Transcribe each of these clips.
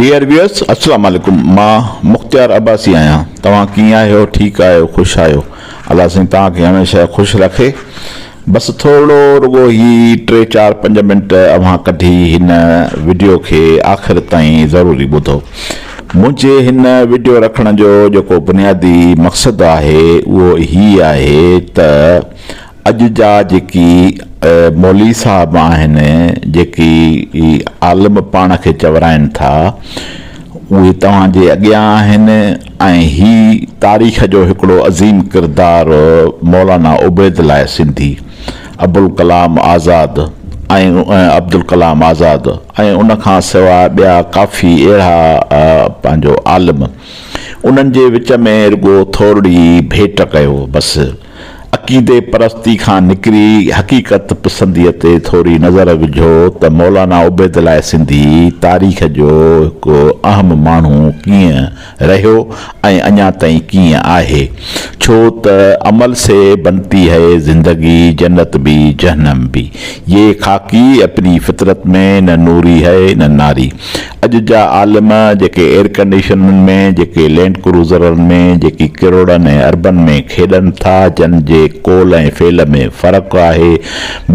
Dear viewers السلام عليڪم مان مختيار عباسي آهيان توهان ڪيئن آهيو ٺيڪ آهيو خوش آهيو الله سائين توهان کي هميشه خوش رکي بس ٿورڙو رڳو هي ٽي چار پنج منٽ اوهان ڪڍي هن وڊيو کي آخر تائين ضروري ٻڌو منهنجي هن وڊيو رکڻ جو جيڪو بنيادي مقصد آهي اهو هي آهي ته اڄ جا جيڪي مولوي صاحب آهن، جيڪي عالم پاڻ کي چورائين ٿا، اهي توهان جي اڳيان آهن ۽ هي تاريخ جو هڪڙو عظيم ڪردار مولانا عبيدالله سنڌي، ابوالڪلام آزاد ۽ عبدالڪلام آزاد ۽ ان کان سواء ٻيا ڪافي اهڙا پنهنجو عالم، انهن جي وچ ۾ رڳو ٿورڙي ڀيٽ ڪيو بس. عقيدي پرستي کان نڪري حقيقت پسنديء تي ٿوري نظر وجهو ته مولانا عبيدالله سنڌي تاريخ جو هڪ اهم ماڻهو ڪيئن رهيو ۽ اڃا تائين ڪيئن آهي. ڇو ته عمل سي بنتي هي زندگي جنت ڀي جهنم ڀي. يي خاڪي اپني فطرت ۾ نه نوري هي نه ناري. اڄ جا عالم جيڪي ايئرڪنڊيشنن ۾، جيڪي لينڊ ڪروزرن ۾، جيڪي ڪروڙن ۽ اربن ۾ کيڏن ٿا، جن جي قول ۽ فعل ۾ فرق آهي.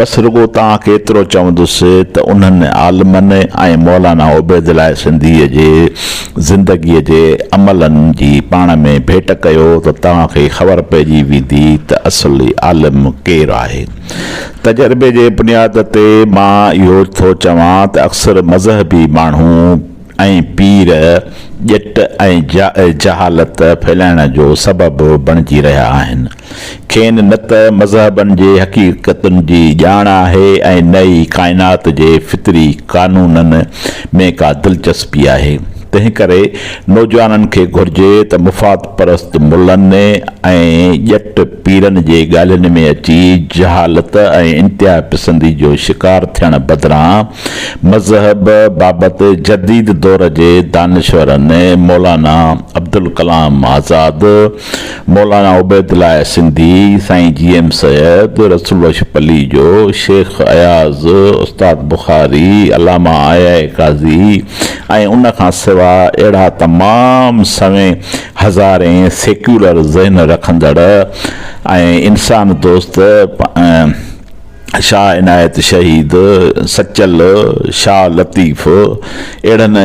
بس رڳو توهان کي ايترو چوندس ته انهن عالمن ۽ مولانا عبيدالله سنڌيء جي زندگيء جي عملن جي پاڻ ۾ ڀيٽ ڪيو ته توهان کي خبر پئجي ويندي ته اصل عالم ڪير آهي. تجربي جي بنياد تي مان اهو ٿو چوان ته اڪثر مذهبي ماڻهو ۽ پير ڄٽ ۽ جهالت ڦهلائڻ جو سبب بڻجي رهيا آهن. کين نه ته مذهبن جي حقيقتن جي ڄاڻ آهي ۽ نه ئي ڪائنات جي فطري قانونن ۾ ڪا دلچسپي آهي. تنهنڪري نوجوانن کي گهرجي ته مفاد پرست ملن ۽ ڄٽ پيرن جي ڳالهين ۾ اچي جهالت ۽ انتها پسندي جو شڪار ٿيڻ بدران مذهب بابت جديد دور جي دانشورن مولانا عبدالڪلام آزاد، مولانا عبيدالله سنڌي، سائين جي ايم سيد، رسول بخش پليجو، شيخ اياز، استاد بخاري، علامه آء آء قاضي ۽ ان کان سواء اهڙا تمام سوين هزارين سيڪيولر ذهن رکندڙ ۽ انسان دوست شاهه عنايت شهيد، سچل، شاهه لطيف اهڙن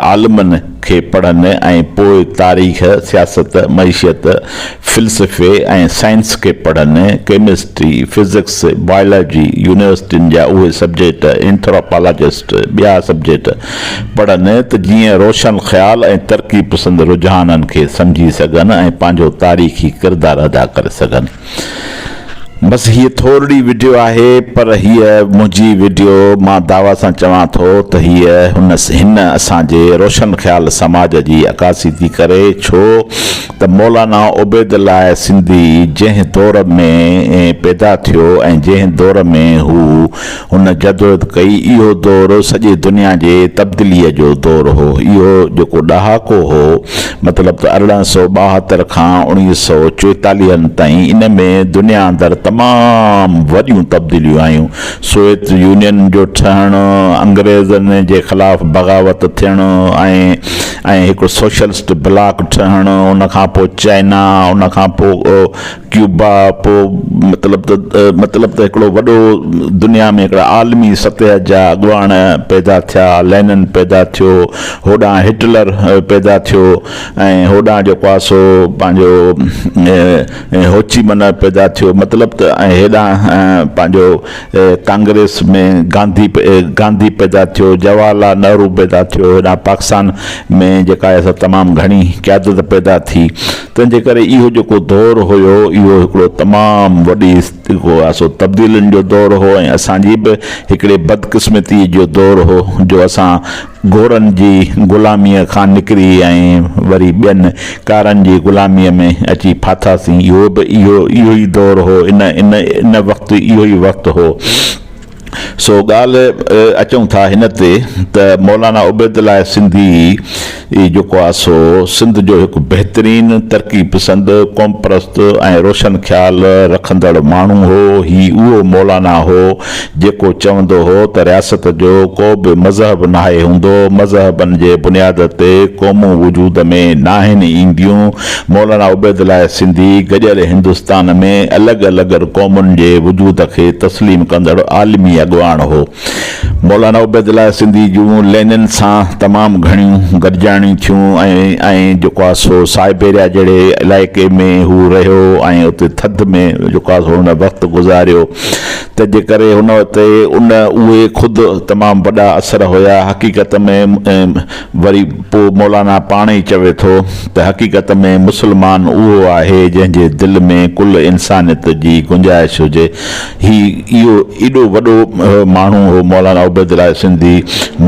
عالمن کي پڙهن ۽ پوء تاريخ، سياست، معيشت، فلسفي ۽ سائنس کي پڙهن، ڪيمسٽري، فزڪس، بائلاجي، يونيورسٽين جا اهي سبجيڪٽ، اينٿراپالاجسٽ، ٻيا سبجيڪٽ پڙهن ته جيئن روشن خيال ۽ ترقي پسند رجحانن کي سمجهي سگهن ۽ پنهنجو تاريخي ڪردار ادا ڪري سگهن. بس هيء ٿورڙي وڊيو آهي پر هيء منهنجي وڊيو مان دعويٰ سان چوان ٿو ته هيء هن هن اسان جي روشن خيال سماج جي عڪاسي ٿي ڪري ڇو ته مولانا عبيدالله سنڌي جنهن دور ۾ پيدا ٿيو ۽ جنهن دور ۾ هو هن جدوجهد ڪئي. اهو دور سڄي دنيا جي تبديليء جو دور هو. اهو جيڪو ڏهاڪو هو، مطلب ته 1872 کان اڻويهه سئو چوئيتاليهن تائين، ان ۾ دنيا اندر تمام وڏيون تبديليون آيون. سوويت يونين جو ٺهڻ، انگريزن جي خلاف بغاوت ٿيڻ ۽ ۽ هڪ سوشلسٽ بلاڪ ٺهڻ، ان کان پوء چائنا، ان کان پوء ڪيوبا پوء مطلب ته مطلب ته هڪڙو وڏو دنيا ۾ هڪڙا عالمي سطح جا اڳواڻ پيدا ٿيا، لينن پيدا ٿيو، هوڏانهن هٽلر پيدا ٿيو ۽ هوڏانهن جيڪو آهي سو پنهنجو هوچي منه پيدا ٿيو مطلب ته ۽ هيڏانهن پنهنجو ڪانگريس ۾ گانڌي گانڌي پيدا ٿيو، جواهر لال نهرو پيدا ٿيو، هيڏانهن پاڪستان ۾ جيڪا آهي سا تمام گهڻي قيادت پيدا ٿي. تنهن جي ڪري اهو جيڪو دور هيو اهو هڪڙو تمام وڏي جيڪو آهي سو تبديلين جو دور هو ۽ اسان جي به هڪڙي بدقسمتي جو دور هو جو اسان گورن جي غلاميء کان نڪري ۽ وري ٻين ڪارن جي غلاميء ۾ اچي ڦاٿاسين. اهو به اهو اهو ئي دور هو. ان ان ان وقت اهو ئي وقت هو. سو ڳالهه اچون ٿا هن تي ته مولانا عبيدالله سنڌي جيڪو آهي سو سنڌ جو هڪ بهترين ترقي پسند، قومپرست ۽ روشن خيال رکندڙ ماڻهو هو. هي اهو مولانا هو جيڪو چوندو هو ته رياست جو ڪو به مذهب ناهي هوندو، مذهبن جي بنياد تي قومون وجود ۾ ناهن اينديون. مولانا عبيدالله سنڌي گڏيل هندستان ۾ الڳ الڳ قومن جي وجود کي تسليم ڪندڙ عالمي اڳواڻ هو. مولانا عبيدالله سنڌي جون لينن سان تمام گهڻيون گڏجاڻيون ٿيون ۽ ۽ جيڪو آهي سو سائبيريا جهڙي علائقي ۾ هو رهيو ۽ اتي ٿڌ ۾ جيڪو آهي سو هن وقت گذاريو تنهن جي ڪري هن تي ان اهي خود تمام وڏا اثر هيا حقيقت ۾ وري پوء مولانا پاڻ ئي چوي ٿو ته حقيقت ۾ مسلمان اهو آهي جنهن جي دل ۾ ڪل انسانيت جي گنجائش هجي. هي اهو ايڏو وڏو ماڻهو هو مولانا عبيدالله سنڌي.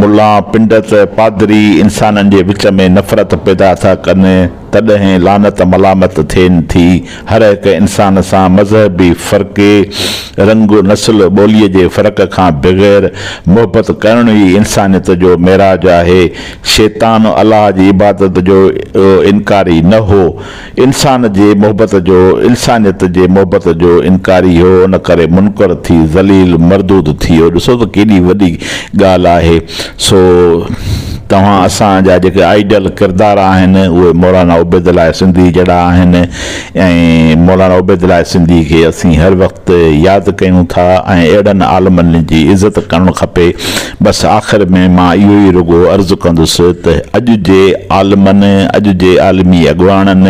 ملان، پنڊت، پادري انسانن جي وچ ۾ نفرت پيدا ٿا ڪن تڏهن لعنت ملامت ٿين ٿي. هر هڪ انسان سان مذهبي فرقي، رنگ، نسل، ٻوليء جي فرق کان بغير محبت ڪرڻ ئي انسانيت جو معراج آهي. شيطان الله جي عبادت جو انڪاري نه هو، انسان جي محبت جو، انسانيت جي محبت جو انڪاري هو، ان ڪري منڪر ٿي ذليل مردود ٿي ويو. ڏسو ته ڪيڏي وڏي ڳالهه آهي. سو توهان اسان جا جيڪي آئيڊيل ڪردار آهن اهي مولانا عبيدالله سنڌي جهڙا آهن ۽ مولانا عبيدالله سنڌي کي اسين هر وقت ياد ڪيون ٿا ۽ اهڙن عالمن جي عزت ڪرڻ کپي. بس آخر ۾ مان اهو ئي رڳو عرض ڪندس ته اڄ جي عالمن، اڄ جي عالمي اڳواڻن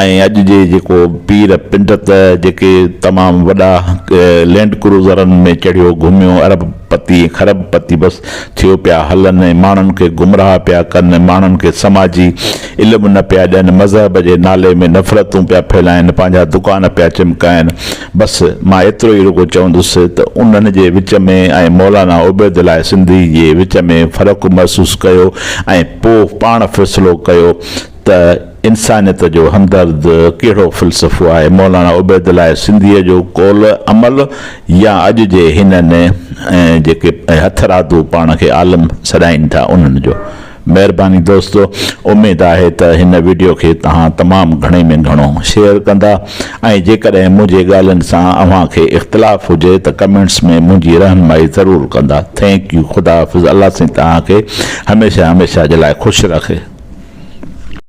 ۽ اڄ جي جيڪو پير پنڊت جيڪي تمام وڏا لينڊ ڪروزرن ۾ چڙهيو گهميو ارب پتي ۽ کرب پتي بس ٿيو پيا هلن ۽ ماڻهن کي گمراهه پيا ڪن ۽ ماڻهن کي سماجي علم نه پيا ڏين، مذهب جي نالي ۾ نفرتون پيا ڦهلائن، پنهنجا دڪان پيا چمڪائن. بس مان ايترو ئي رڳو چوندس ته انهن جي وچ ۾ ۽ مولانا عبيدالله سنڌي جي وچ ۾ فرق محسوس ڪيو ۽ پوء پاڻ فيصلو ڪيو ته انسانيت جو همدرد ڪهڙو فلسفو آهي، مولانا عبيدالله سنڌيء جو قول عمل يا اڄ جي هنن جيڪي هٿرادو پاڻ کي عالم سڏائين ٿا انهن جو. مهرباني دوستو اميد آهي ته هن وڊيو کي توهان تمام گهڻي ۾ گهڻو شيئر ڪندا ۽ جيڪڏهن منهنجي ڳالهين سان اوهان کي اختلاف هجي ته ڪمينٽس ۾ منهنجي رهنمائي ضرور ڪندا thank you خدا حافظ الله سائين توهان کي هميشه هميشه جي لاء خوش رکي.